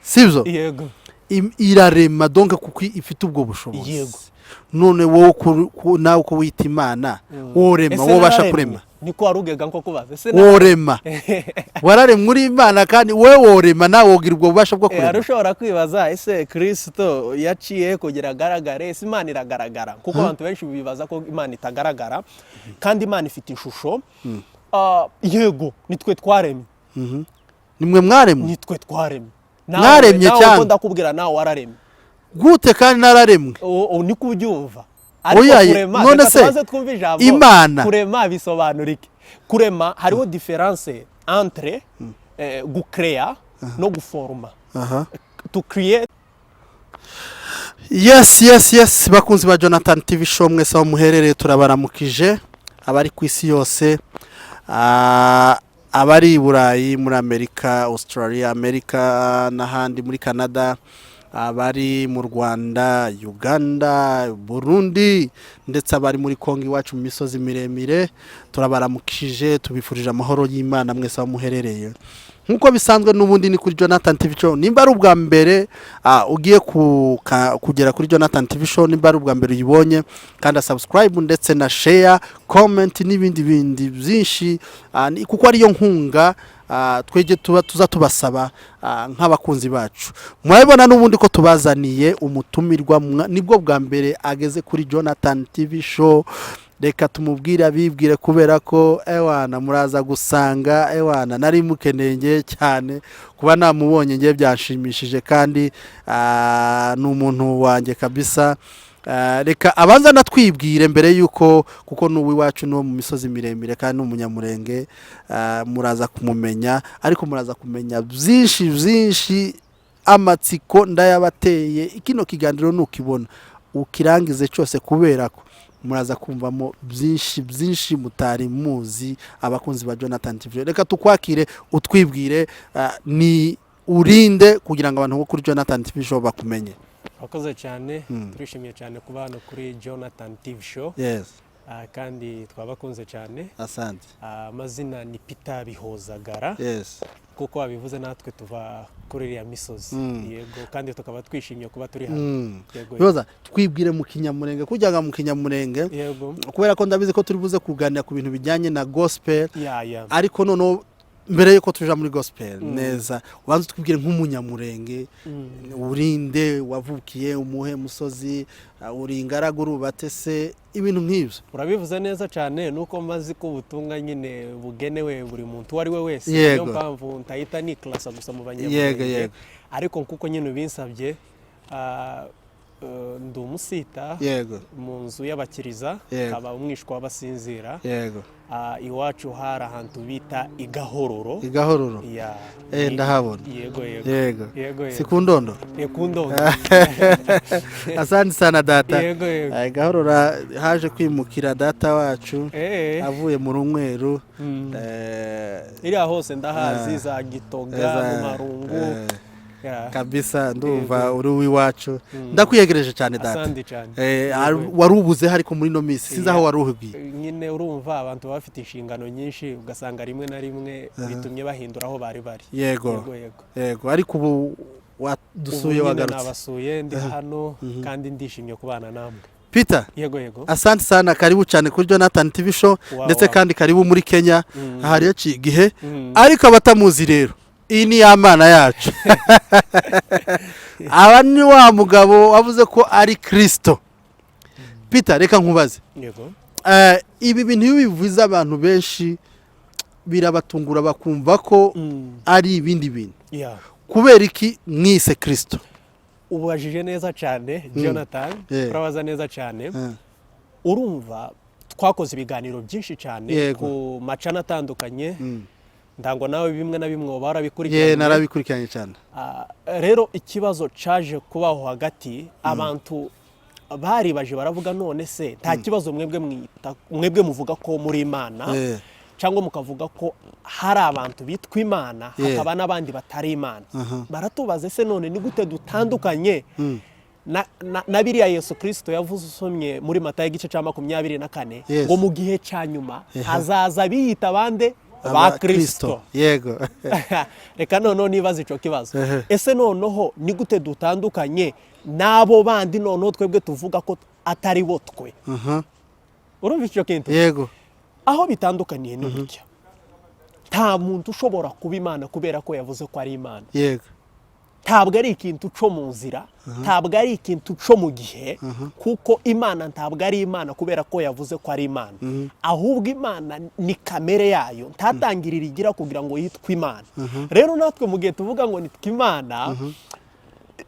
Sibyo? Yego. Irarema, donc kuko ifite ubwo bushobozi. None wowe nawe uko wita Imana, worema? Ese Wowe ubasha nararemye? kurema? Niko warugega nko kubaza ese Worema? Wararemwe, uri Imana, kandi wowe worema, nawe wogira ubwo bubasha bwo Hari kurema? ushobora kwibaza: ese Kirisito yaciye kugira agaragare? Ese Imana iragaragara? Kuko abantu benshi bibaza ko Imana itagaragara kandi Imana ifite ishusho. Yego, nitwe twaremye. Nimwe mwaremwe? Nitwe twaremye. Mwaremye Nawe cyane. uko ndakubwira, nawe wararemye. Gute kandi nararemwe? Niko ubyumva, ariko Oya, kurema, none reka se, tubanze twumve ijambo Imana. kurema bisobanura iki? Kurema, hariho différence entre gucreya no guforoma, to create. Yes, bakunzi ba Jonathan TV Show mwese aho muherereye, turabaramukije. Abari ku isi yose, abari i Burayi, muri Amerika, Australia, Amerika n'ahandi, muri Canada, abari mu Rwanda, Uganda, Burundi, ndetse abari muri Kongo iwacu mu misozi miremire, turabaramukije, tubifurije amahoro y'Imana mwese aho muherereye. Nk'uko bisanzwe n'ubundi ni kuri Jonathan TV Show. Nimba ari ubwa mbere ugiye kugera kuri Jonathan TV Show, nimba ari ubwa mbere uyibonye, kanda subscribe ndetse na share, comment n'ibindi bindi byinshi, kuko ariyo nkunga twege tuba tuza tubasaba nk'abakunzi bacu. Murabibona n'ubundi ko tubazaniye umutumirwa, nibwo bwa mbere ageze kuri Jonathan TV Show. Reka tumubwire abibwire, kubera ko ewana muraza gusanga ewana nari mukeneye ngewe cyane. Kuba namubonye ngewe byanshimishije, kandi ni umuntu wanjye kabisa. Reka abanza natwibwire mbere yuko, kuko ni uw'iwacu, ni uwo mu misozi miremire kandi ni Umunyamurenge. Muraza kumumenya, ariko muraza kumenya byinshi byinshi. Amatsiko ndayabateye. Kino kiganiro nukibona ukirangize cyose, kubera ko muraza kumvamo byinshi byinshi mutari muzi. Abakunzi ba Jonathan TV, reka tukwakire, utwibwire, ni urinde kugira ngo abantu bo kuri Jonathan TV Show bakumenye. Urakoze cyane. Turishimiye cyane kuba hano kuri Jonathan TV Show. Kandi twabakunze cyane. Asante. Amazina ni Peter Bihozagara. Kuko wabivuze, natwe tuva kuri iriya misozi. Yego, kandi tukaba twishimiye kuba turi hano. Yego. Bihoza, twibwire mu Kinyamurenge, kugira ngo mu Kinyamurenge, kubera ko ndabizi ko turi buze kuganira ku bintu bijyanye na gospel. Ya. Ariko noneho mbere yuko tuja muri gospel neza, ubanza utwibwire nk'Umunyamurenge. Urinde? Wavukiye umuhe musozi? Uri ingaragu? Urubatse se? Ibintu nk'ibyo. Urabivuze neza cyane. Nuko maze ko ubutumwa nyine bugenewe buri muntu uwo ari we wese, niyo mpamvu ntahita nikarasa gusa mu Banyamurenge. Ariko kuko nyine ubinsabye, ndi Umusita mu nzu y'Abakiriza, nkaba umwishwa w'Abasinzira. Iwacu hari ahantu bita Igahororo. Igahororo. Ya. Ndahabona. Yego. Yego. Yego. Si ku Ndondo? Ni ku Ndondo. Asante sana, data. Yego. Igahororo haje kwimukira data wacu avuye mu Rumweru. Iriya hose ndahazi, za Gitoga, mu Marungu. Ya. Kabisa, ndumva uri uw'iwacu. Ndakwiyegereje cyane, data. Asante cyane. Wari ubuze, ariko muri ino minsi sinzi aho wari uhugiye. Nyine urumva abantu baba bafite inshingano nyinshi, ugasanga rimwe na rimwe bitumye bahindura aho bari bari. Yego. Yego, ariko ubu wadusuye, Ubu nyine wagarutse. nabasuye, ndi hano kandi ndishimye kubana namwe. Peter, Yego. asante sana, karibu cyane kuri Jonathan TV Show. Ndetse kandi karibu muri Kenya, hari yaciye igihe. Ariko abatamuzi rero, iyi ni ya Mana yacu. Aba ni wa mugabo wavuze ko ari Kirisito. Peter, reka nkubaze. Yego. Ibi bintu iyo bivuze abantu benshi birabatungura, bakumva ko ari ibindi bintu. Kubera iki mwise Kirisito? Ubajije neza cyane, Jonathan. Urabaza neza cyane. Urumva twakoze ibiganiro byinshi cyane ku macana atandukanye, ndango nawe bimwe na bimwe uba warabikurikiranye. Narabikurikiranye cyane. Rero ikibazo caje kubaho hagati, abantu baribaje, baravuga: none se nta kibazo mwebwe mwita, mwebwe muvuga ko muri Imana, cyangwa mukavuga ko hari abantu bitwa Imana, hakaba n'abandi batari Imana? Baratubaza: ese none ni gute dutandukanye na biriya Yesu Kirisito yavuze, usomye muri Matayo igice cya 24, ngo mu gihe cya nyuma hazaza biyita bande? ba Kristo. Reka noneho nibaza icyo kibazo. Ese noneho ni gute dutandukanye n'abo bandi, noneho twebwe tuvuga ko atari bo twe? Urumva icyo kintu? Yego. Aho bitandukaniye ni gutya: nta muntu ushobora kuba Imana kubera ko yavuze ko ari Imana. Ntabwo ari ikintu cyo mu nzira, ntabwo ari ikintu cyo mu gihe, kuko Imana ntabwo ari Imana kubera ko yavuze ko ari Imana, ahubwo Imana ni kamere yayo, ntatangirira igira kugira ngo yitwe Imana. Rero natwe mu gihe tuvuga ngo nitwe Imana,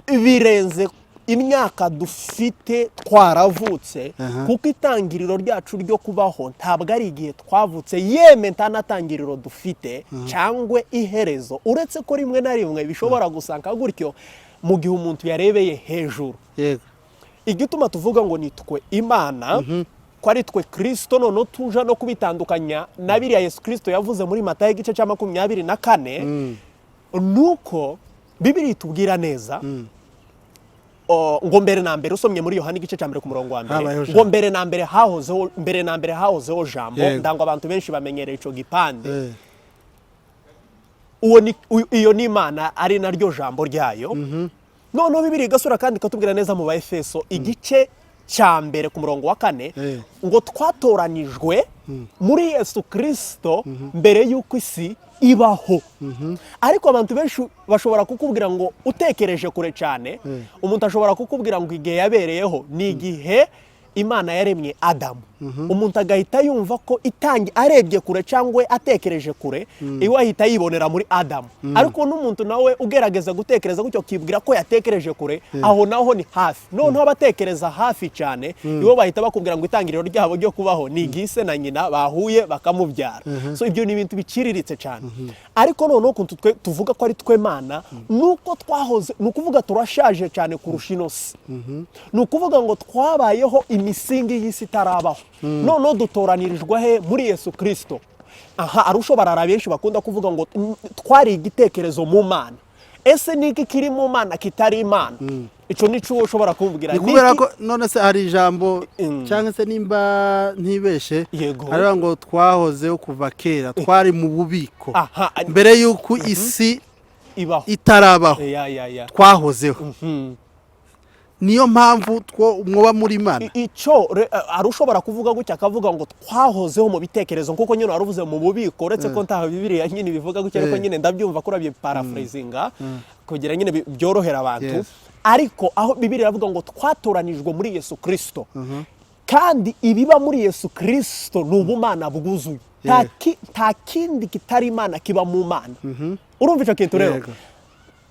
birenze imyaka dufite twaravutse, kuko itangiriro ryacu ryo kubaho ntabwo ari igihe twavutse, yeme nta natangiriro dufite cyangwa iherezo, uretse ko rimwe na rimwe bishobora gusanga gutyo mu gihe umuntu yarebeye hejuru. Igituma tuvuga ngo nitwe Imana, ko ari twe Kirisito, noneho tuja no kubitandukanya na biriya Yesu Kirisito yavuze muri Matayo igice cya 24, nuko Bibiri itubwira neza ngo mbere na mbere, usomye muri Yohana igice cya mbere ku murongo wa mbere, Habayeho ngo Jambo. mbere na mbere hahozeho, mbere na mbere hahozeho Jambo. Ndango abantu benshi bamenyereye ico gipande. Uwo ni iyo ni Imana, ari naryo jambo ryayo. Noneho Bibiri igasura kandi ikatubwira neza mu Baefeso igice cya mbere ku murongo wa 4, ngo twatoranijwe muri Yesu Kirisito mbere y'uko isi ibaho. Ariko abantu benshi bashobora kukubwira ngo utekereje kure cyane, umuntu ashobora kukubwira ngo igihe yabereyeho ni igihe Imana yaremye Adamu. Umuntu agahita yumva ko itangi arebye kure cyangwa atekereje kure, iwe ahita yibonera muri Adamu. Ariko n'umuntu nawe ugerageza gutekereza gutyo, akibwira ko yatekereje kure, aho naho ni hafi. Noneho abatekereza hafi cyane, ibo bahita bakubwira ngo itangiriro ryabo ryo kubaho ni igihe ise na nyina bahuye bakamubyara. So ibyo ni ibintu biciriritse cyane. Ariko noneho ukuntu twe tuvuga ko ari twe Mana, nuko twahoze, ni ukuvuga turashaje cyane kurusha ino si, ni ukuvuga ngo twabayeho imisingi y'isi itarabaho. Noneho dutoranirijwe he? Muri Yesu Kirisito. Aha arusho barara benshi bakunda kuvuga ngo twari igitekerezo mu Mana. Ese ni iki kiri mu Mana kitari Imana? Icyo ni cyo ushobora kumbwira? Ni Ni kubera iki? ko none se hari ijambo, cyangwa se nimba ntibeshe, hariya ngo twahozeho kuva kera, twari mu bubiko mbere y'uko isi ibaho, itarabaho. Ya ya ya Twahozeho, niyo mpamvu mwoba muri Imana. Icyo hari ushobora kuvuga gutya, akavuga ngo twahozeho mu bitekerezo, kuko nyine waruvuze mu bubiko, uretse ko ntaho Bibiliya nyine bivuga gutya, ariko nyine ndabyumva ko urabye paraphrasinga kugira nyine byorohere abantu. Ariko aho Bibiliya iravuga ngo twatoranijwe muri Yesu Kirisito, kandi ibiba muri Yesu Kirisito ni ubumana bwuzuye. Nta kindi kitari Imana kiba mu Mana. Urumva icyo kintu rero? Yego.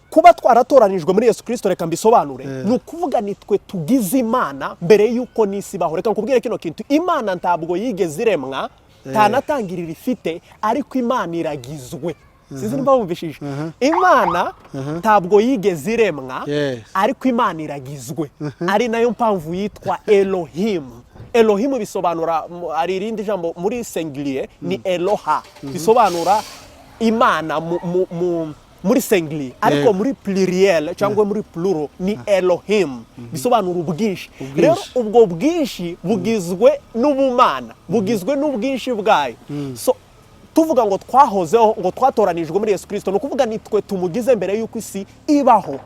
Kuba twaratoranijwe muri Yesu Kirisito, reka mbisobanure, ni ukuvuga ni twe tugize Imana mbere y'uko n'isi ibaho. Reka nkubwire kino kintu: Imana ntabwo yigeze iremwa, nta natangiriro ifite, ariko Imana iragizwe. Sinzi niba wumvishije. Imana ntabwo yigeze iremwa, ariko Imana iragizwe, ari nayo mpamvu yitwa Elohimu. Elohimu bisobanura hari irindi jambo muri singulier ni Eloha, bisobanura Imana muri singulier, ariko muri pluriel cyangwa muri plural ni Elohim, bisobanura ubwinshi. Ubwinshi. Rero ubwo bwinshi bugizwe n'ubumana, bugizwe n'ubwinshi bwayo. So tuvuga ngo twahozeho, ngo twatoranijwe muri Yesu Kirisito, ni ukuvuga ni twe tumugize mbere y'uko isi ibaho.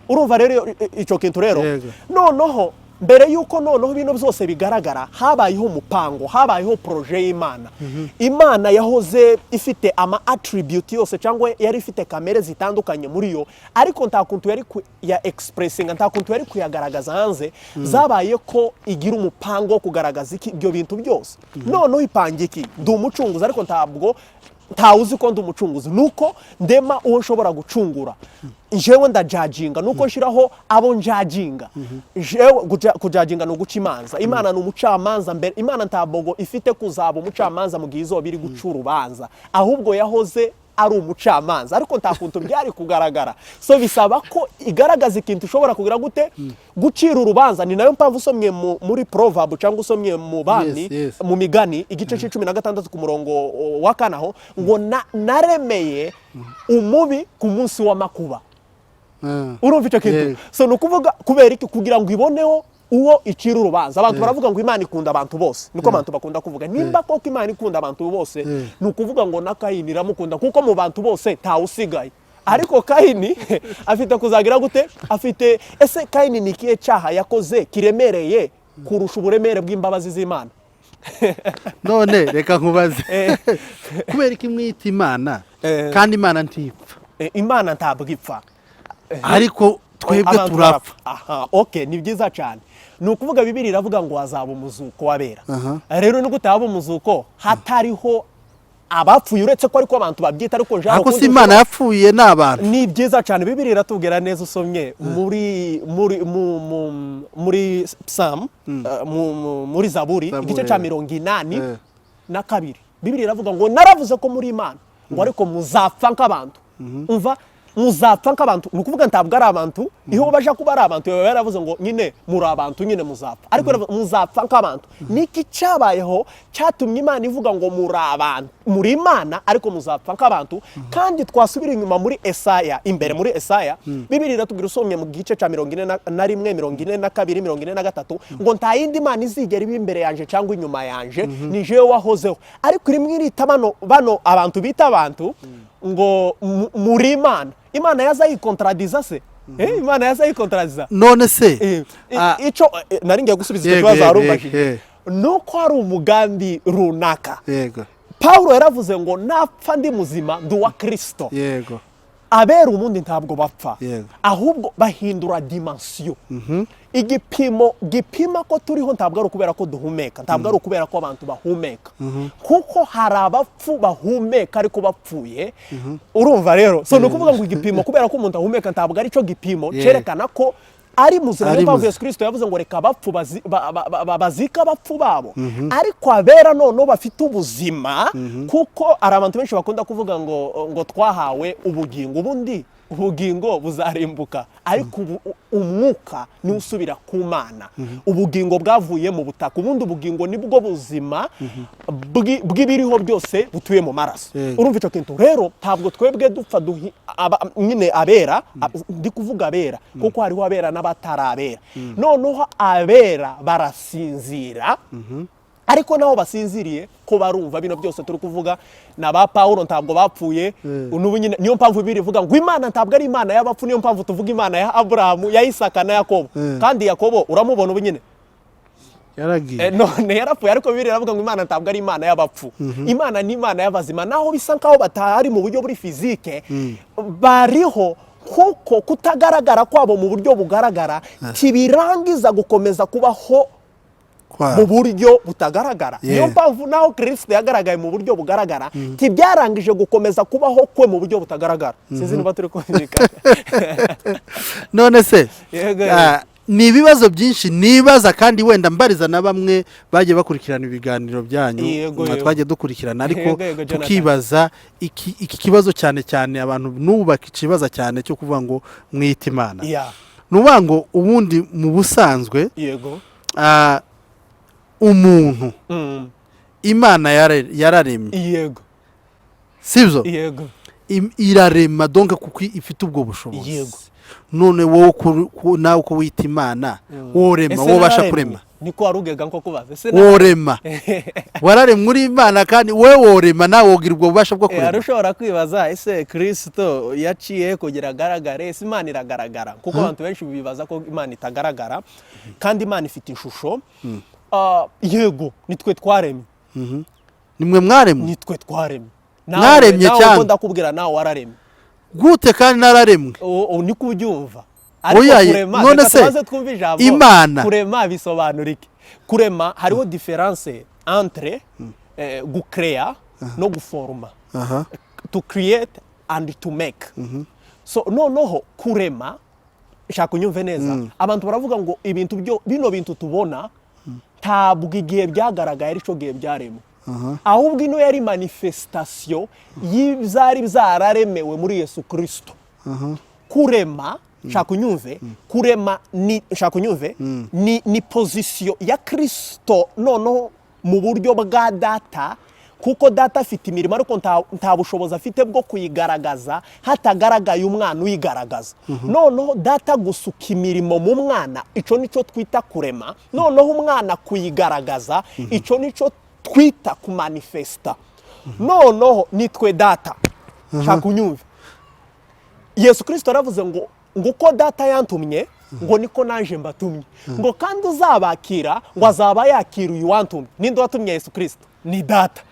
Urumva rero icyo kintu rero? Yego. Noneho mbere y'uko noneho bino byose bigaragara, habayeho umupango, habayeho projet y'Imana. Imana yahoze ifite ama attribute yose, cyangwa yari ifite kamere zitandukanye muri yo, ariko nta kuntu yari ya expressinga, nta kuntu yari kuyagaragaza hanze. Zabaye ko igira umupango wo kugaragaza iki? Ibyo bintu byose. Noneho ipanga iki? Ndi umucunguzi, ariko ntabwo ntawe uzi ko ndi umucunguzi. Nuko ndema uwo nshobora gucungura. Jewe ndajudginga, nuko nshiraho abo njudginga. Jewe kujudginga ni uguca imanza. Imana ni umucamanza mbere. Imana ntabwo ifite kuzaba umucamanza mu gihe izuba iri guca urubanza, ahubwo yahoze ari umucamanza, ariko nta kuntu byari kugaragara. So bisaba ko igaragaza ikintu ushobora kugira gute? Gucira urubanza. Ni nayo mpamvu usomye muri Proverb cyangwa usomye mu Bami, mu Migani igice cya 16 ku murongo wa 4 aho ngo naremeye umubi ku munsi w'amakuba. Urumva icyo kintu? Yego. So ni ukuvuga kubera iki? Kugira ngo iboneho Uwo icira urubanza, abantu baravuga ngo Imana ikunda abantu bose, niko abantu bakunda kuvuga. Nimba koko Imana ikunda abantu bose, ni ukuvuga ngo na Kayini iramukunda, kuko mu bantu bose ntawe usigaye. Ariko Kayini afite kuzagira gute? Afite, ese Kayini ni ikihe cyaha yakoze kiremereye kurusha uburemere bw'imbabazi z'Imana? None reka nkubaze, kubera ko imwita Imana kandi Imana ntipfa? Imana ntabwo ipfa. Ariko twebwe Abantu turapfa. barapfa. Aha, okay, ni byiza cyane. Ni ukuvuga Bibiri iravuga ngo hazaba umuzuko w'abera. Rero ni gute haba umuzuko hatariho abapfuye? Uretse ko ariko abantu babyita, ariko jean Ariko si ukundi Imana yapfuye ni abantu. Ni byiza cyane. Bibiri iratubwira neza, usomye muri Psalm, muri Zaburi, Zaburi, igice cya 82. Bibiri iravuga ngo naravuze ko muri Imana, ngo ariko muzapfa nk'abantu. Umva, muzapfa nk'abantu, ni ukuvuga ntabwo ari abantu. Iyo baja kuba ari abantu, baba yaravuze ngo nyine muri abantu, nyine muzapfa. Ariko iravuga, muzapfa nk'abantu. Niki cyabayeho cyatumye Imana ivuga ngo muri abantu, muri Imana, ariko muzapfa nk'abantu? Kandi twasubira inyuma muri Esaya, imbere muri Esaya, Bibiri iratubwira, usomye mu gice cya 41, 42, 43, ngo nta yindi mana izigera iba imbere yanje cyangwa inyuma yanje, ni jewe wahozeho. Ariko irimo irita bano abantu bita abantu ngo muri Imana. Imana yaza yikontradiza se? Imana yaza yikontradiza? None se Ico nari ngiye gusubiza icyo kibazo warumbajije, nuko hari umugambi runaka. Pawulo yaravuze ngo napfa ndi muzima, ndi uwa Kirisito. Abera ubundi ntabwo bapfa, ahubwo bahindura dimension. Igipimo gipima ko turiho ntabwo ari ukubera ko duhumeka, ntabwo ari ukubera ko abantu bahumeka, kuko hari abapfu bahumeka ariko bapfuye. Urumva rero, so ni ukuvuga ngo igipimo kubera ko umuntu ahumeka ntabwo ari cyo gipimo cyerekana ko ari muzima. Ari Niyo mpamvu muzima. Yesu Kirisito yavuze ngo reka abapfu bazike abapfu babo. Ariko abera noneho bafite ubuzima, kuko hari abantu benshi bakunda kuvuga ngo twahawe ubugingo. Ubundi ubugingo buzarimbuka, ariko umwuka niwo usubira ku Mana. Ubugingo bwavuye mu butaka. Ubundi ubugingo nibwo buzima bw'ibiriho byose butuye mu maraso. Urumva icyo kintu rero, ntabwo twebwe dupfa nyine abera, ndi kuvuga abera kuko hariho abera n'abatarabera. Noneho abera barasinzira, ariko nabo basinziriye ko barumva bino byose turi kuvuga. Na ba Pawulo ntabwo bapfuye n'ubu nyine. Niyo mpamvu Bibiri ivuga ngo Imana ntabwo ari Imana y'abapfu. Niyo mpamvu tuvuga Imana ya Aburahamu, ya Isaka na Yakobo. Kandi Yakobo uramubona ubu nyine? Yaragiye. None yarapfuye, ariko Bibiri iravuga ngo Imana ntabwo ari Imana y'abapfu, Imana ni Imana y'abazima. Naho bisa nkaho batari mu buryo buri physique, bariho, kuko kutagaragara kwabo mu buryo bugaragara kibirangiza gukomeza kubaho mu buryo butagaragara. Niyo mpamvu naho Kirisito yagaragaye mu buryo bugaragara, ntibyarangije gukomeza kubaho kwe mu buryo butagaragara. Sinzi niba turi kumvikana. None se Yego. Ni ibibazo byinshi nibaza, kandi wenda mbariza na bamwe bagiye bakurikirana ibiganiro byanyu, twagiye dukurikirana, ariko Yego, Jonathan. tukibaza iki kibazo cyane cyane abantu n'ubu bakikibaza cyane, cyo kuvuga ngo mwite Imana. Ni ukuvuga ngo ubundi mu busanzwe umuntu Imana yararemye, sibyo? Yego. Irarema donc kuko ifite ubwo bushobozi. None wowe nawe uko wita Imana, worema, Ese wowe ubasha nararemye? kurema? Niko wari ugega nko kubaza, ese Worema, wararemwe uri Imana, kandi wowe worema, nawe wogira ubwo bubasha bwo Hari kurema? ushobora kwibaza, ese Kirisito yaciye kugira agaragare? Ese Imana iragaragara? Kuko abantu benshi bibaza ko Imana itagaragara, kandi Imana ifite ishusho. Yego, nitwe twaremye. Nimwe mwaremwe? Nitwe twaremye. Mwaremye Nawe cyane. uko ndakubwira, nawe wararemye. Gute kandi nararemwe? Niko ubyumva. Ariko Oya, kurema, none reka se, tubanze twumve ijambo Imana. kurema bisobanura iki. Kurema, hariho différence entre gucreya no guforoma, to create and to make. So noneho kurema, shaka unyumve neza, abantu baravuga ngo ibintu byo, bino bintu tubona, ntabwo igihe byagaragaye aricyo gihe byaremwe, ahubwo ino yari manifestation y'ibyari byararemewe muri Yesu Kirisito. Kurema, shaka unyumve, kurema ni, shaka unyumve, ni position ya Kirisito noneho mu buryo bwa Data. Kuko Data afite imirimo, ariko nta bushobozi afite bwo kuyigaragaza hatagaragaye Umwana uyigaragaza. Noneho Data gusuka imirimo mu Mwana, icyo nicyo twita kurema. Noneho Umwana kuyigaragaza, icyo nicyo twita kumanifesta. Noneho nitwe Data. Shaka unyumve, Yesu Kirisito yaravuze ngo uko Data yantumye, ngo niko naje mbatumye, ngo kandi uzabakira ngo azaba yakira uyu wantumye. Ninde watumye Yesu Kirisito? Ni Data.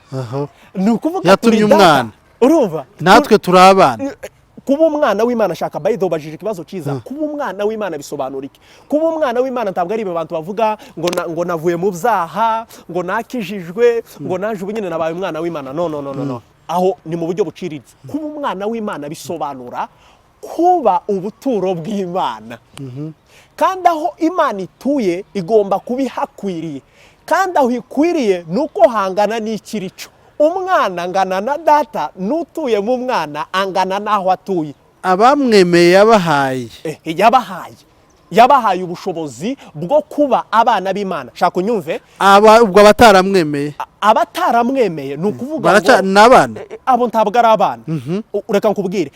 Ni ukuvuga Yatumye turi Data. Umwana. Urumva? Natwe turi abana. Kuba umwana w'Imana, shaka, by the way, ubajije ikibazo cyiza. Kuba umwana w'Imana bisobanura iki? Kuba umwana w'Imana ntabwo ari ibi abantu bavuga ngo navuye mu byaha, ngo nakijijwe, ngo naje ubu nyine nabaye umwana w'Imana. No, no, no, no, no, aho ni mu buryo buciriritse. Kuba umwana w'Imana bisobanura kuba ubuturo bw'Imana, kandi aho Imana ituye igomba kuba ihakwiriye, kandi aho ikwiriye ni uko hangana n'ikirico. Umwana angana na Data, n'utuye mu Mwana angana n'aho atuye. Abamwemeye yabahaye. Yabahaye ubushobozi bwo kuba abana b'Imana. Shaka unyumve. Aba ubwo abataramwemeye? Abataramwemeye ni ukuvuga baraca ngo ni abana. Abo ntabwo ari abana. Reka nkubwire,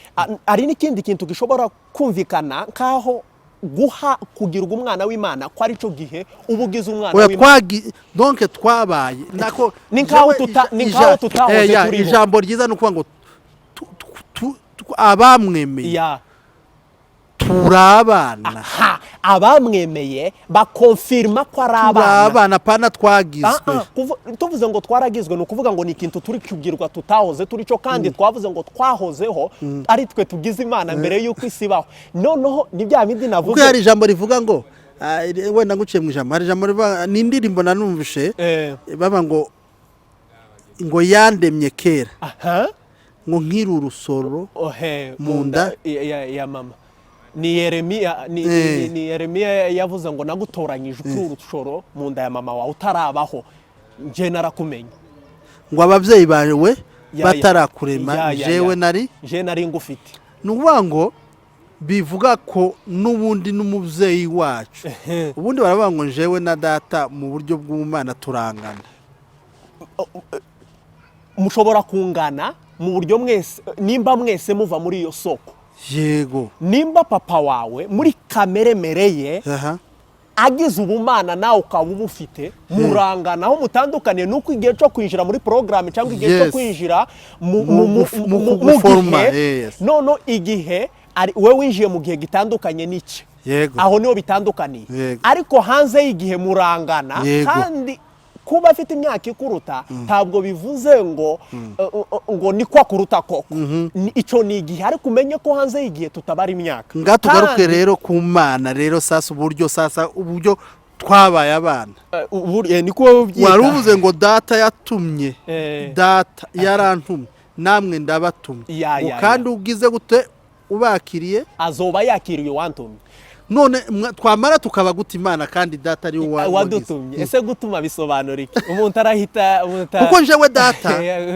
hari n'ikindi kintu gishobora kumvikana nk'aho guha kugirwa umwana w'Imana ko ari cyo gihe uba ugize umwana Oya, w'Imana. Twagi donc twabaye nako. Ni nkaho tutahoze turiho. Ijambo ryiza ni ukuvuga ngo abamwemeye turi abana. Ha, abamwemeye bakonfirma ko ari Turi abana. abana, pana twagizwe. Tuvuze ngo twaragizwe, ni ukuvuga ngo ni ikintu turi kubwirwa tutahoze turi cyo, kandi twavuze ngo twahozeho ari twe tugize Imana mbere y'uko isi ibaho. Noneho ni bya bindi Kuko navuze. hari ijambo rivuga ngo wenda nguciye mu ijambo, hari ijambo rivuga, ni indirimbo nanumvishe, baba ngo yandemye kera, ngo nkiri urusoro Ohe, mu nda. ya mama. Ni Yeremiya, ni Yeremiya yavuze ngo nagutoranyije ukiri urushoro mu nda ya mama wawe, utarabaho njye narakumenye. Ngo ababyeyi bawe batarakurema, jewe nari Je nari ngufite. Ni ukuvuga ngo bivuga ko n'ubundi n'umubyeyi wacu, ubundi baravuga ngo jewe na Data mu buryo bw'umwana turangana. Mushobora kungana mu buryo mwese nimba mwese muva muri iyo soko. Nimba papa wawe muri kamere mere ye agize ubumana, nawe ukaba ubufite, murangana. Aho mutandukaniye ni uko igihe cyo kwinjira muri porogaramu cyangwa igihe cyo kwinjira mu mu kuguforoma, gihe, none igihe ari we winjiye mu gihe gitandukanye n'iki, aho niho bitandukaniye. Ariko hanze y'igihe murangana. Kandi kuba afite imyaka ikuruta ntabwo bivuze ngo niko akuruta koko. Icyo ni igihe, ariko umenye ko hanze y'igihe tutabara imyaka. Nga tugaruke rero ku Mana rero sasa, uburyo sasa uburyo twabaye abana. Niko wowe ubyita. Wari uvuze ngo Data yatumye, Data yarantumye, namwe ndabatumye. Ngo kandi ugize gute ubakiriye? Azoba yakiriye uwantumye. None twamara tukaba gute Imana kandi Data ari we wagize? Wadutumye. Ese gutuma bisobanura iki? Umuntu arahita umuntu Kuko njyewe Data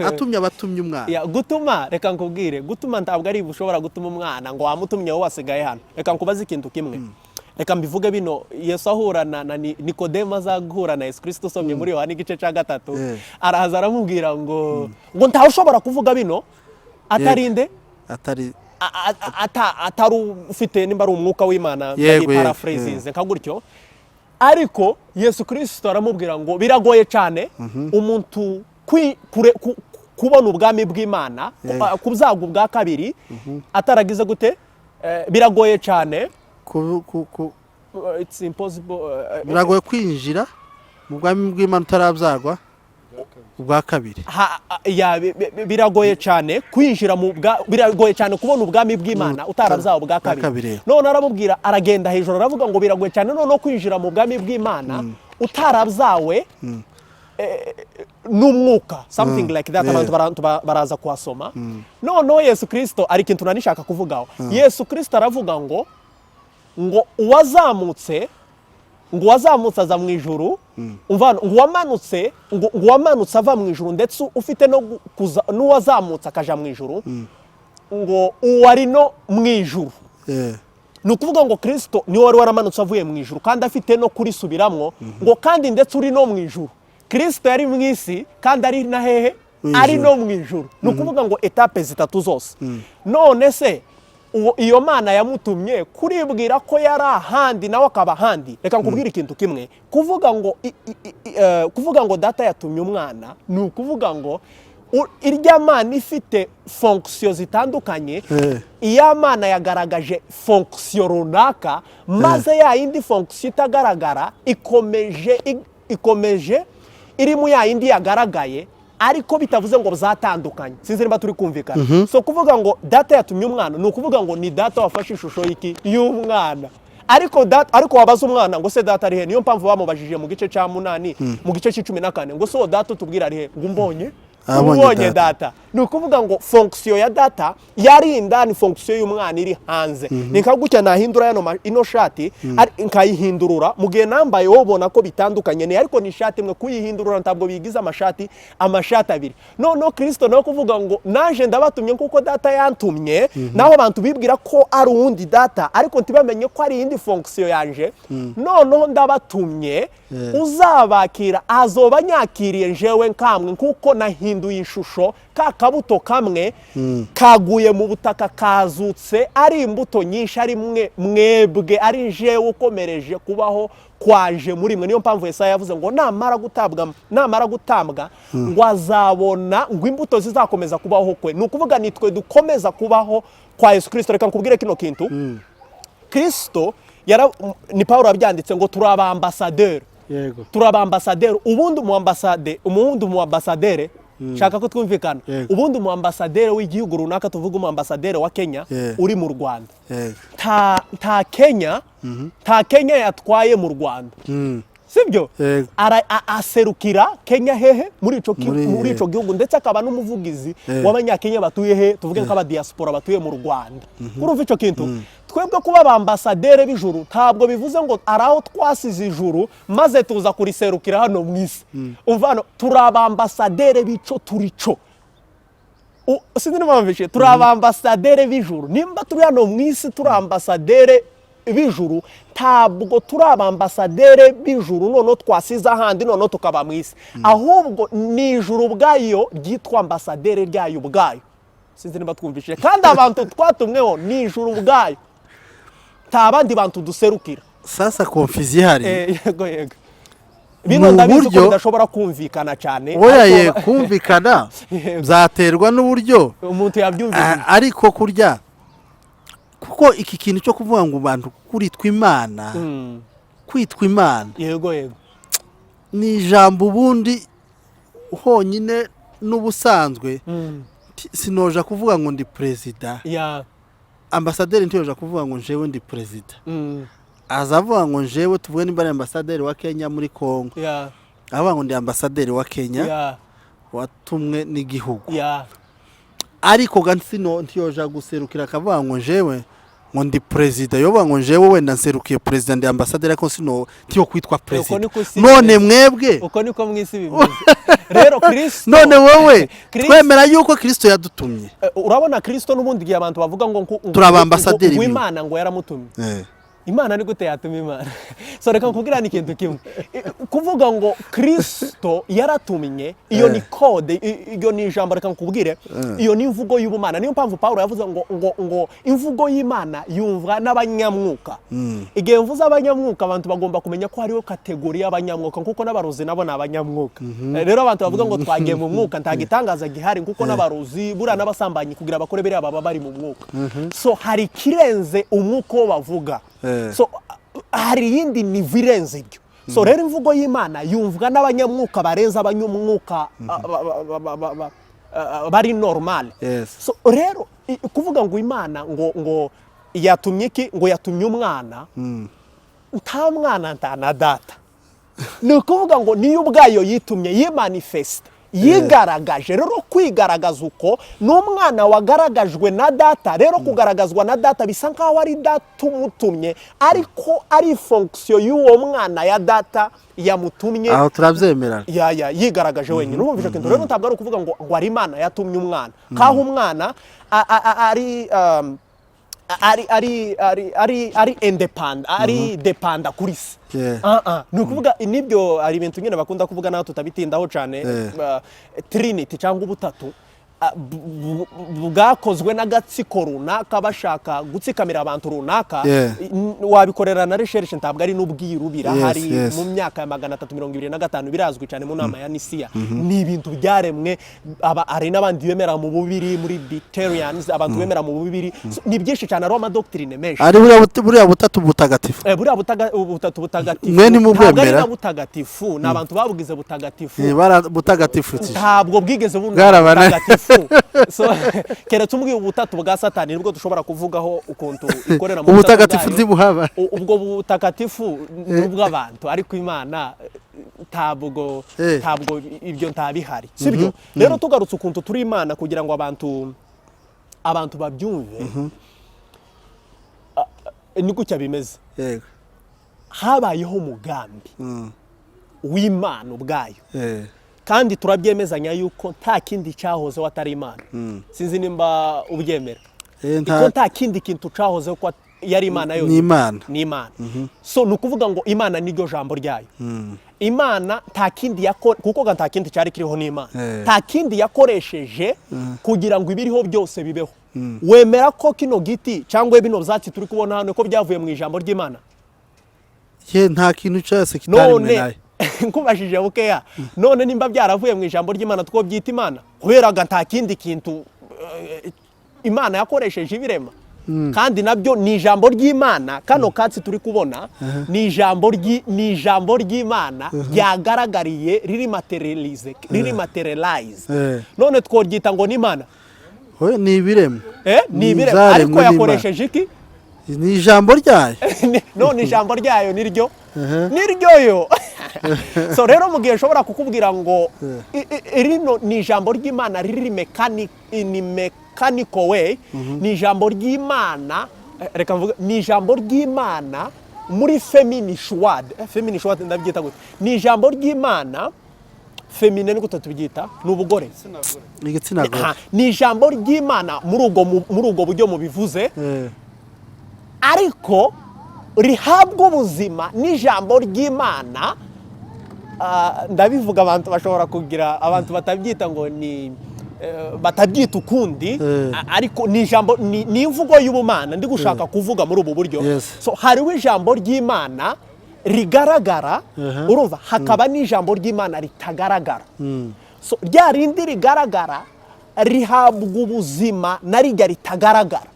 atumye abatumye umwana. Ya, gutuma, reka nkubwire, gutuma ntabwo ari ushobora gutuma umwana ngo wamutumye wowe wasigaye hano. Reka nkubaze ikintu kimwe, reka mbivuge bino. Yesu ahura na Nikodemo, aza guhura na Yesu Kirisito, usomye muri Yohana igice cya 3, araza aramubwira ngo ntawe ushobora kuvuga bino atarinde Atari atari ufite nimba ari umwuka w'Imana. Paraphrasinze nka gutyo, ariko Yesu Kirisito aramubwira ngo biragoye cyane umuntu kubona ubwami bw'Imana, kubyago bwa kabiri ataragize gute. Biragoye cyane. It's impossible. Biragoye kwinjira mu bwami bw'Imana utarabyarwa ubwa kabiri. Ya, biragoye cyane kwinjira mu bwa, biragoye cyane kubona ubwami bw'Imana utarabyawe ubwa Bwa kabiri. kabiri. None aramubwira, aragenda hejuru aravuga ngo biragoye cyane noneho kwinjira mu bwami bw'Imana utarabyawe n'umwuka, something like that. Abantu baraza kuhasoma. Noneho Yesu Kirisito ari ikintu nanishaka kuvugaho. Yesu Kirisito aravuga ngo uwazamutse, ngo uwazamutse aza mu ijuru, umva hano, ngo uwamanutse, ngo uwamanutse ava mu ijuru, ndetse ufite no kuza n'uwazamutse akaja mu ijuru, ngo uwari no mu ijuru. Ni ukuvuga ngo Kirisito niwe wari waramanutse avuye mu ijuru, kandi afite no kurisubiramwo, ngo kandi ndetse uri no mu ijuru. Kirisito yari mu isi kandi ari na hehe? Mu ari ijuru. no mu ijuru. Ni ukuvuga ngo étapes zitatu zose. None se iyo Mana yamutumye kuribwira ko yari ahandi, nawe akaba ahandi? Reka nkubwire ikintu kimwe: kuvuga ngo Data yatumye umwana, ni ukuvuga ngo irya Mana ifite fonction zitandukanye. Iya Mana yagaragaje fonction runaka, maze ya yindi fonction itagaragara ikomeje iri mu ya yindi yagaragaye, ariko bitavuze ngo zatandukanye. Sinzi niba turi kumvikana. So kuvuga ngo Data yatumye umwana, ni ukuvuga ngo ni Data wafashe ishusho y'iki? Y'umwana. Ariko data, ariko wabaza umwana ngo: "Se Data ari he?" Niyo mpamvu bamubajije mu gice cya 8, mu gice cya 14, ngo: "Se uwo Data utubwira ari he?" Ngo: "Umbonye Abonye ubonye Data." Data. Ni ukuvuga ngo fonction ya Data yari indani, fonction y'umwana iri hanze. Ni nka gutya nahindura yano ino shati, nkayihindurura mu gihe nambaye, wowe ubona ko bitandukanye ni, ariko ni ishati imwe. Kuyihindurura ntabwo bigize amashati abiri. Noneho Kirisito nawe kuvuga ngo: "Naje ndabatumye kuko Data yantumye," naho abantu bibwira ko ari uwundi Data, ariko ntibamenye ko ari iyindi fonction yanje. Noneho ndabatumye, uzabakira azoba anyakiriye njewe nkamwe, kuko nahinduye ishusho. Ka kabuto kamwe kaguye mu butaka kazutse ari imbuto nyinshi, ari mwe mwebwe, ari jewe ukomereje kubaho kwaje muri mwe. Niyo mpamvu Yesaya yavuze ngo namara gutambwa ngo azabona ngo imbuto zizakomeza kubaho kwe. Ni ukuvuga nitwe dukomeza kubaho kwa Yesu Kirisito. Reka nkubwire kino kintu: Kirisito ni Paul wabyanditse ngo turi abambasaderi. Turi abambasaderi. Ubundi umu ambasaderi, shaka ko twumvikana, ubundi umu ambasaderi w'igihugu runaka, tuvuga umu ambasaderi wa Kenya uri mu Rwanda, nta Kenya yatwaye mu Rwanda, sibyo? Yego. Aserukira Kenya hehe? Muri ico gihugu, ndetse akaba n'umuvugizi w'Abanyakenya batuye he, tuvuge nk'abadiaspora batuye mu Rwanda. Urumva ico kintu? Twebwe kuba abambasaderi b'ijuru ntabwo bivuze ngo ari aho twasize ijuru maze tuza kuriserukira hano mu isi. Umva, hano turi abambasaderi b'ico turi co. Sinzi niba mwumvishe. Turi abambasaderi b'ijuru. Nimba turi hano mu isi turi ambasaderi b'ijuru, ntabwo turi abambasaderi b'ijuru noneho twasize ahandi, noneho tukaba mu isi. Ahubwo ni ijuru ubwayo ryitwa ambasaderi ryayo ubwayo. Sinzi niba twumvishije. Kandi abantu twatumweho ni ijuru ubwayo, nta bandi bantu duserukira. Sasa confusion ihari Yego, bino Ni ndabizi ko bidashobora kumvikana cyane, oya, ariko ye kumvikana byaterwa n'uburyo umuntu yabyumvise. Ariko kurya kuko iki kintu cyo kuvuga ngo abantu kuritwa Imana, kwitwa Imana, yego yego. ni ijambo ubundi honyine n'ubusanzwe sinoja kuvuga ngo ndi perezida. Ambasaderi ntiyoja kuvuga ngo njewe ndi perezida. Aza avuga ngo njewe, tuvuge nimba ari ambasaderi wa Kenya muri Congo, avuga ngo ndi ambasaderi wa Kenya watumwe n'igihugu. Ariko ga sino ntiyoja guserukira akavuga ngo njewe ngo ndi perezida. Yovuga ngo njewe wenda nserukiye perezida, ndi ambasaderi, ariko sino ntiyo kwitwa perezida. Niko isi None bimeze. mwebwe Uko niko mu isi bimeze. Rero Kristo none wowe twemera yuko Kristo yadutumye. Urabona Kristo n'ubundi igihe abantu bavuga ngo Turi abambasaderi ngo biwe. Imana ngo yaramutumye, Imana ni gute yatuma Imana? So reka nkubwira ni ikintu kimwe. Kuvuga ngo Kristo yaratumye, iyo ni code, iyo ni ijambo. Reka nkubwire, iyo ni imvugo y'ubumana. Niyo mpamvu Pawulo yavuze ngo imvugo y'Imana yumvwa n'abanyamwuka. Igihe mvuze abanyamwuka, abantu bagomba kumenya ko hariho catégorie y'abanyamwuka, kuko n'abarozi nabo ni abanyamwuka. Rero abantu bavuga ngo twagiye mu mwuka, nta gitangaza gihari, kuko n'abarozi buriya n'abasambanyi kugira bakore biriya baba bari mu mwuka. So hari ikirenze umwuka wo bavuga. So hari iyindi niveau irenze ibyo. So rero imvugo y'Imana yumvwa n'abanyamwuka barenze abanyamwuka bari normal. So rero kuvuga ngo Imana ngo yatumye iki, ngo yatumye umwana, nta mwana nta na Data, ni ukuvuga ngo niyo ubwayo yitumye, yimanifesita, yigaragaje. Rero kwigaragaza uko ni umwana wagaragajwe na Data. Rero kugaragazwa na Data bisa nkaho ari Data umutumye, ariko ari fonction y'uwo mwana ya Data yamutumye. Aho turabyemera. Ya yigaragaje wenyine. Urumva icyo kintu? Rero ntabwo ari ukuvuga ngo ari Imana yatumye umwana, kaho umwana ari ari independent, ari dependent kuri se. Ah, ah. Ni ukuvuga nibyo, hari ibintu nyine bakunda kuvuga naho tutabitindaho cyane. Trinity cyangwa ubutatu bwakozwe n'agatsiko runaka bashaka gutsikamira abantu runaka. Wabikorera na recherche, ntabwo ari n'ubwiru, birahari. Mu myaka ya 325 birazwi cyane, mu nama ya Nisiya. Ni ibintu byaremwe. Hari n'abandi bemera mu bubiri, muri Biterians, abantu bemera mu bubiri. So, ni byinshi cyane, hariho amadoctrine menshi. Ari buriya butatu butagatifu. Buriya ubutatu butagatifu Mwe ntimubwemera? ntabwo ari na butagatifu, ni abantu babugize butagatifu. Butagatifutije. Ntabwo bwigeze buna butagatifu. So keretse umbwiye ubutatu bwa Satani, nibwo dushobora kuvugaho ukuntu ikorera mu butatu Ubutagatifu bwayo. ntibuhaba. Ubwo butagatifu ni ubw'abantu, ariko Imana ntabwo ntabwo ibyo ntabihari, sibyo? Rero tugarutse ukuntu turi Imana, kugira ngo abantu babyumve, ni gutya bimeze. Habayeho umugambi w'Imana ubwayo, kandi turabyemezanya yuko nta kindi cyahozeho atari Imana. Sinzi nimba ubyemera. Ko nta kindi kintu cyahozeho ko yari Imana yonyine. Ni Imana. Ni Imana. So ni ukuvuga ngo Imana niryo jambo ryayo. Imana nta kindi yako, kuko ga nta kindi cyari kiriho n'Imana. Nta kindi yakoresheje kugira ngo ibiriho byose bibeho. Wemera ko kino giti cyangwa bino byatsi turi kubona hano ko byavuye mu ijambo ry'Imana? Ye, nta kintu cyose kitaremwe None nayo. nkubajije bukeya, none nimba byaravuye mu ijambo ry'Imana, two byita Imana, kubera ga nta kindi kintu Imana yakoresheje ibirema, kandi nabyo ni ijambo ry'Imana. Kano katsi turi kubona ni ijambo ry'Imana ryagaragariye, riri materialize, riri materialize. None tworyita ngo ni Imana? Oya, ni ibiremwa. Ni ibiremwa, Ibyaremwe ariko n'Imana. yakoresheje iki? Ni ijambo ryayo. None ijambo ryayo niryo niryo yo. So rero mu gihe nshobora kukubwira ngo rino ni ijambo ry'Imana riri ni mechanical way, ni ijambo ry'Imana, reka mvuge ni ijambo ry'Imana muri feminine word. Feminine word ndabyita gute? Ni ijambo ry'Imana féminin, ni gute tubyita? Ni ubugore? Igitsina gore. Aha, ni ijambo ry'Imana muri ubwo buryo mubivuze, ariko rihabwa ubuzima n'ijambo ry'Imana. Ndabivuga, abantu bashobora kugira, abantu batabyita ngo ni batabyita ukundi. Ariko ni ijambo, ni imvugo y'ubumana ndi gushaka kuvuga muri ubu buryo. So hariho ijambo ry'Imana rigaragara, urumva, hakaba n'ijambo ry'Imana ritagaragara. So rya rindi rigaragara rihabwa ubuzima na rijya ritagaragara.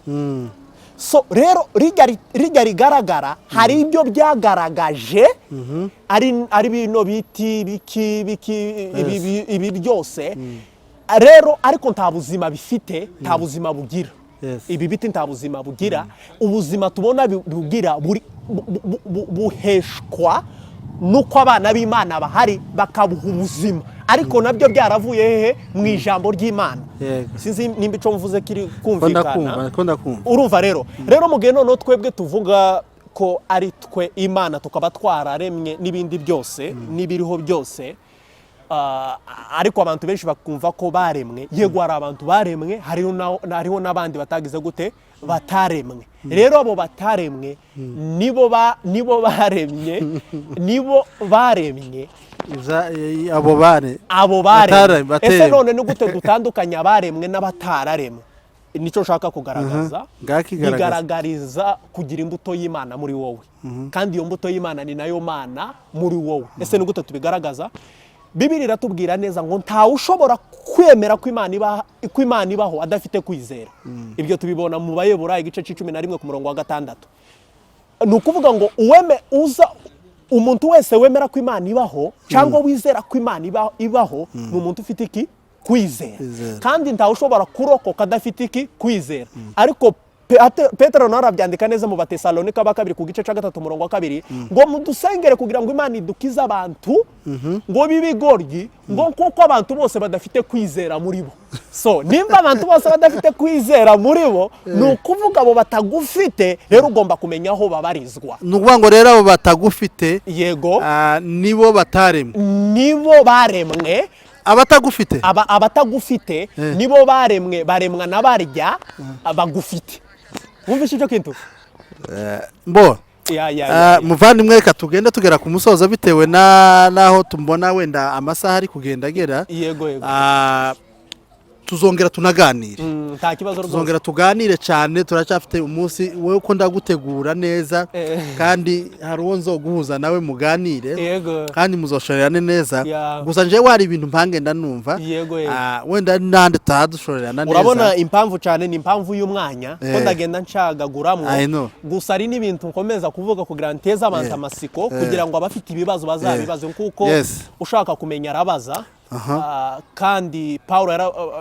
So rero rijya rigaragara hari ibyo byagaragaje, ari bino biti biki biki ibi byose rero, ariko nta buzima bifite, nta buzima bugira. Ibi biti nta buzima bugira. Ubuzima tubona bugira buheshwa nuko abana b'Imana bahari bakabuha ubuzima, ariko nabyo byaravuye hehe? Mu ijambo ry'Imana. Sinzi nimba ico mvuze kiri Ko kumvikana. ndakumva, ko ndakumva. Urumva rero mu gihe noneho twebwe tuvuga ko ari twe Imana, tukaba twararemye n'ibindi byose n'ibiriho byose, ariko abantu benshi bakumva ko baremwe. Yego, hari abantu baremwe, hariho n'abandi batagize gute? Bataremwe. Rero abo bataremwe nibo baremye, nibo baremye. Abo bare Abo baremwe. Bataremwe. Ese none ni gute dutandukanya abaremwe n'abatararemwe? Nicyo nshaka kugaragaza. Ngakigaragaza. Bigaragariza kugira imbuto y'Imana muri wowe, kandi iyo mbuto y'Imana ni nayo Mana muri wowe. Ese ni gute tubigaragaza? Bibiri iratubwira neza ngo ntawe ushobora kwemera ko Imana ibaho adafite kwizera. Ibyo tubibona mu Bayebura igice cya 11 ku murongo wa 6. Ni ukuvuga ngo uweme uza umuntu wese wemera ko Imana ibaho cyangwa wizera ko Imana ibaho ni umuntu ufite iki? Kwizera. Kwizera. Kandi ntawe ushobora kurokoka adafite iki? Kwizera. Ariko Petero nawe arabyandika neza mu Batesalonika ba kabiri ku gice cya 3 umurongo wa 2 ngo mudusengere kugira ngo Imana idukize abantu ngo b'ibigoryi, ngo kuko abantu bose badafite kwizera muri bo. So nimba abantu bose badafite kwizera muri bo, ni ukuvuga abo batagufite rero ugomba kumenya aho babarizwa. Ni ukuvuga ngo rero abo batagufite, Yego. Nibo bataremwe. Nibo baremwe. Abatagufite. Abatagufite nibo baremwe, baremwa na barya bagufite. Wumvishe icyo kintu? Mbo Ya. Muvandimwe, reka tugende tugera ku musozo bitewe n'aho tumbona wenda amasaha ari kugenda agera. Yego. Tuzongera tunaganire. Nta kibazo rwose. Tuzongera tuganire cyane, turacyafite umunsi wowe ko ndagutegura neza, kandi hari uwo nzoguhuza nawe muganire, kandi muzoshorerane neza. Gusa njyewe hari ibintu mpangenda numva, Yego. wenda n'ahandi tutahadushorerana neza. Urabona impamvu cyane ni impamvu y'umwanya ko ndagenda ncagaguramwo. I know. Gusa hari n'ibintu nkomeza kuvuga kugira ngo nteze abantu amasiko, kugira ngo abafite ibibazo bazabibaze, kuko ushaka kumenya arabaza. Kandi Paul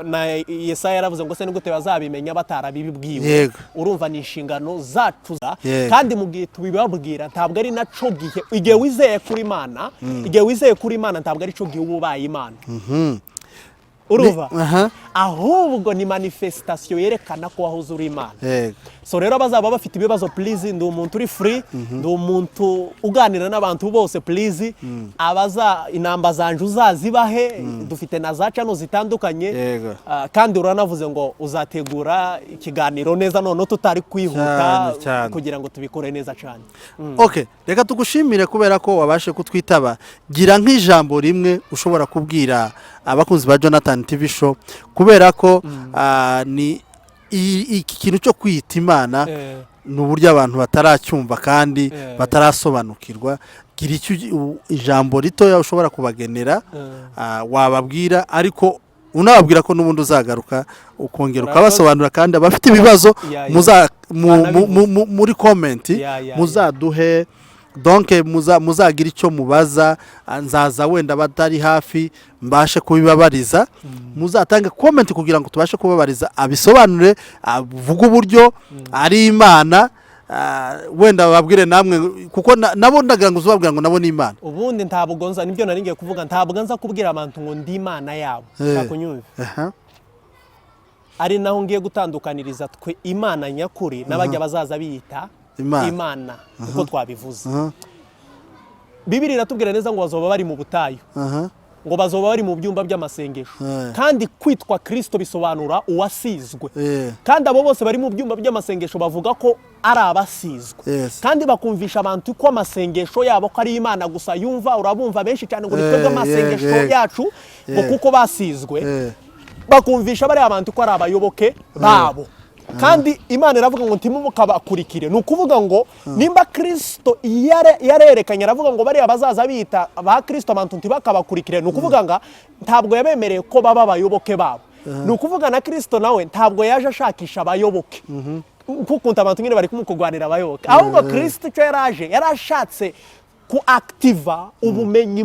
na Yesaya yaravuze ngo: "Se ni gute bazabimenya batarabibwiwe?" Urumva ni inshingano zacu kandi mu gihe tubibabwira ntabwo ari naco gihe igihe wizeye kuri Imana, igihe wizeye kuri Imana ntabwo ari cyo gihe uba ubaye Imana, urumva? Ahubwo ni manifestation yerekana ko wahoze uri Imana. So rero abazaba bafite ibibazo, please, ndi umuntu uri free, ndi umuntu uganira n'abantu bose. Please, abaza inamba zanje uzazibahe, dufite na za channel zitandukanye. Kandi uranavuze ngo uzategura ikiganiro neza, noneho tutari kwihuta, Cyane, cyane. kugira ngo tubikore neza cyane. Okay, reka tugushimire kubera ko wabashe kutwitaba. Gira nk'ijambo rimwe ushobora kubwira abakunzi ba Jonathan TV Show, kubera ko ni iki kintu cyo kwiyita Imana ni uburyo abantu bataracyumva kandi batarasobanukirwa. Gira icyo ijambo ritoya ushobora kubagenera, wababwira, ariko unababwira ko n'ubundi uzagaruka ukongera Urakoze. ukabasobanurira, kandi abafite ibibazo muza Banabivuze. muri comment muzaduhe, donc muzagira icyo mubaza, nzaza wenda batari hafi mbashe kubibabariza. Muzatange comment kugira ngo tubashe kubabariza, abisobanure, avuge uburyo ari Imana, wenda bababwire namwe, kuko nabo ndagira ngo uzababwira ngo nabo ni Imana. Ubundi ntabwo nza, nibyo nari ngiye kuvuga, ntabwo nza kubwira abantu ngo ndi Imana yabo. Nshaka unyumve. Ari naho ngiye gutandukaniriza twe Imana nyakuri n'abajya bazaza biyita Imana. Imana, uko twabivuze. Bibiri iratubwira neza ngo bazoba bari mu butayu, ngo bazoba bari mu byumba by'amasengesho. Kandi kwitwa Kirisito bisobanura uwasizwe. Kandi abo bose bari mu byumba by'amasengesho bavuga ko ari abasizwe, kandi bakumvisha abantu ko amasengesho yabo ko ari Imana gusa yumva. Urabumva benshi cyane ngo ni twebwe amasengesho yacu ngo kuko basizwe, bakumvisha bariya bantu ko ari abayoboke babo. Kandi Imana iravuga ngo ntimukabakurikire. Ni ukuvuga ngo nimba Kirisito yarerekanye, aravuga ngo bariya bazaza bita ba Kirisito, abantu ntibakabakurikire. Ni ukuvuga ngo ntabwo yabemereye ko baba abayoboke babo. Ni ukuvuga na Kirisito nawe ntabwo yaje ashakisha abayoboke, kuko abantu nyine bari kumukugwanira abayoboke. Ahubwo Kirisito icyo yaraje, yarashatse ku activa ubumenyi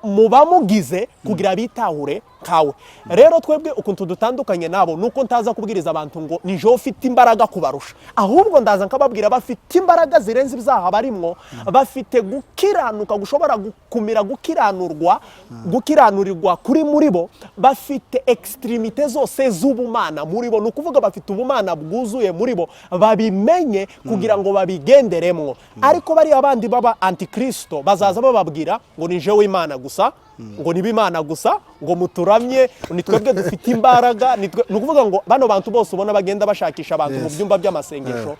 mu bamugize kugira bitahure nkawe. Rero twebwe ukuntu dutandukanye nabo ni uko ntaza kubwiriza abantu ngo ni jewe ufite imbaraga kubarusha, ahubwo ndaza nkababwira bafite imbaraga zirenze ibyaha barimwo, bafite gukiranuka gushobora gukumira gukiranurwa, gukiranurirwa kuri muri bo, bafite extrémité zose z'ubumana muri bo. Ni ukuvuga bafite ubumana bwuzuye muri bo, babimenye kugira ngo babigenderemwo. Ariko bariya bandi baba antikristo bazaza bababwira ngo ni jewe Imana gusa, ngo niba Imana gusa, ngo muturamye, ni twebwe dufite imbaraga, ni ukuvuga ngo bano bantu bose ubona bagenda bashakisha abantu mu byumba by'amasengesho,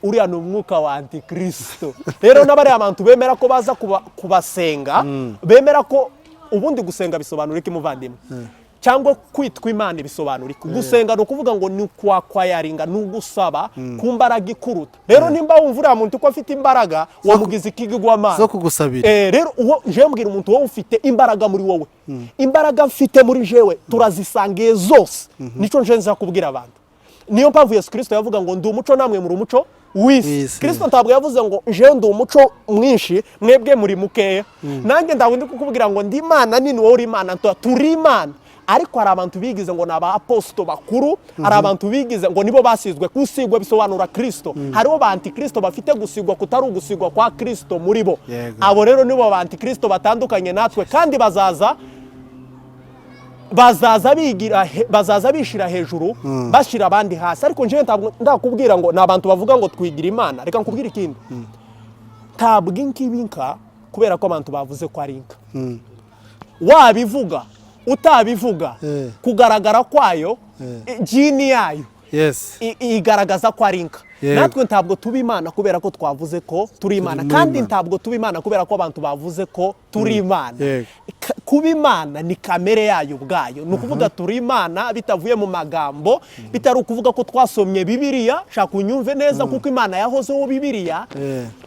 uriya ni umwuka wa antikristo. Rero n'abariya bantu bemera ko baza kubasenga, bemera ko ubundi gusenga bisobanura iki, muvandimwe? Cyangwa kwitwa Imana bisobanura iki? Gusenga ni ukuvuga ngo ni kwakwayaringa, ni ugusaba ku mbaraga ikuruta. Rero nimba wumva uriya muntu ko afite imbaraga, wamugize ikigirwamana zo kugusabira. Rero uwo jewe mbwira umuntu: wowe ufite imbaraga muri wowe, imbaraga mfite muri jewe turazisangiye zose. Nico nje nza kubwira abantu. Niyo mpamvu Yesu Kirisito yavuga ngo ndi umuco, namwe muri umuco w'isi. W'isi. Kirisito ntabwo yavuze ngo jewe ndi umuco mwinshi, mwebwe muri mukeya. Nanjye ntabwo ndi kukubwira ngo ndi Imana nini, wowe uri Imana ntoya, turi Imana. Ariko hari abantu bigize ngo ni aba aposito bakuru, hari abantu bigize ngo nibo basizwe. Gusigwa bisobanura Kirisito. Hariho ba antikristo bafite gusigwa kutari ugusigwa kwa Kirisito muri bo. Abo rero nibo ba antikristo batandukanye natwe, kandi bazaza bazaza bishira hejuru, bashyira abandi hasi. Ariko njyewe ntabwo ndakubwira ngo ni abantu bavuga ngo twigira Imana. Reka nkubwire ikindi: ntabwo inka iba inka kubera ko abantu bavuze ko ari inka. Wabivuga utabivuga, kugaragara kwayo, gene yayo. Igaragaza ko ari inka. Natwe ntabwo tuba Imana kubera ko twavuze ko turi Imana, muri kandi Imana. ntabwo tuba Imana kubera ko abantu bavuze ko turi Imana. Kuba Imana ni kamere yayo ubwayo. Ni ukuvuga turi Imana bitavuye mu magambo, bitari ukuvuga ko twasomye Bibiliya. Shaka unyumve neza, kuko Imana yahozeho Bibiliya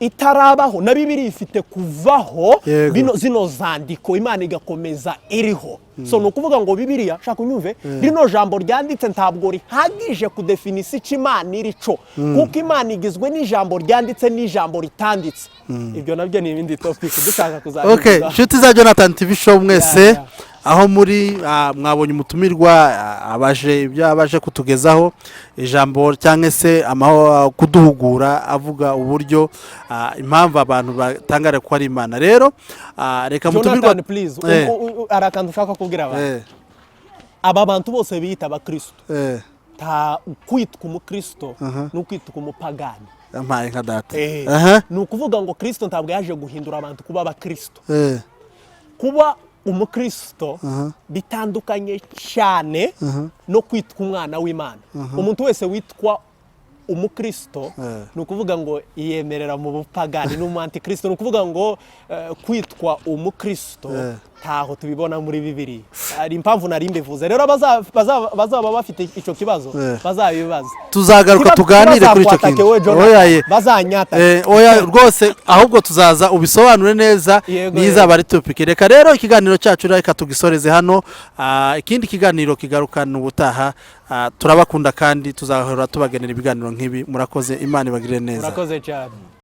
itarabaho, na Bibiliya ifite kuvaho, bino zino zandiko Imana igakomeza iriho. So ni ukuvuga ngo Bibiliya, shaka unyumve, rino jambo ryanditse ntabwo rihagije kudefinisa icyo Imana iri cyo, kuko Imana igizwe n'ijambo ryanditse n'ijambo ritanditse. Ibyo nabyo ni ibindi topic dushaka kuzabivuga. Inshuti za Jonathan TV Show mwese, aho muri, mwabonye umutumirwa, abaje ibyo abaje kutugezaho, ijambo cyangwa se kuduhugura, avuga uburyo, impamvu abantu batangara ko ari Imana. Rero reka mutumirwa. Jonathan, please, hari akantu ushaka kubwira abantu. Aba bantu bose biyita abakristo, ta kwitwa umukristo ni ukwitwa umupagani. Yampaye nka data. Ni ukuvuga ngo Kristo ntabwo yaje guhindura abantu kuba abakristo. Kuba umukristo bitandukanye cyane no kwitwa umwana w'Imana. Umuntu wese witwa umukristo, ni ukuvuga ngo yiyemerera mu bupagani, ni umu antikristo. Ni ukuvuga ngo kwitwa umukristo ntaho tubibona muri Bibiri. Hari impamvu nari mbivuze. Rero bazaba bafite icyo kibazo bazabibaza. Tuzagaruka tuganire kuri icyo Ntibazakwatake kintu. wowe, Jonathan. Oya, ye. Bazanyatake. Oya rwose, ahubwo tuzaza ubisobanure neza. Nizaba ari topic. Reka rero ikiganiro cyacu reka tugisoreze hano. Ikindi kiganiro kigarukana ubutaha. Turabakunda kandi tuzahora tubagenera ibiganiro nk'ibi. Murakoze, Imana ibagirire neza. Murakoze cyane.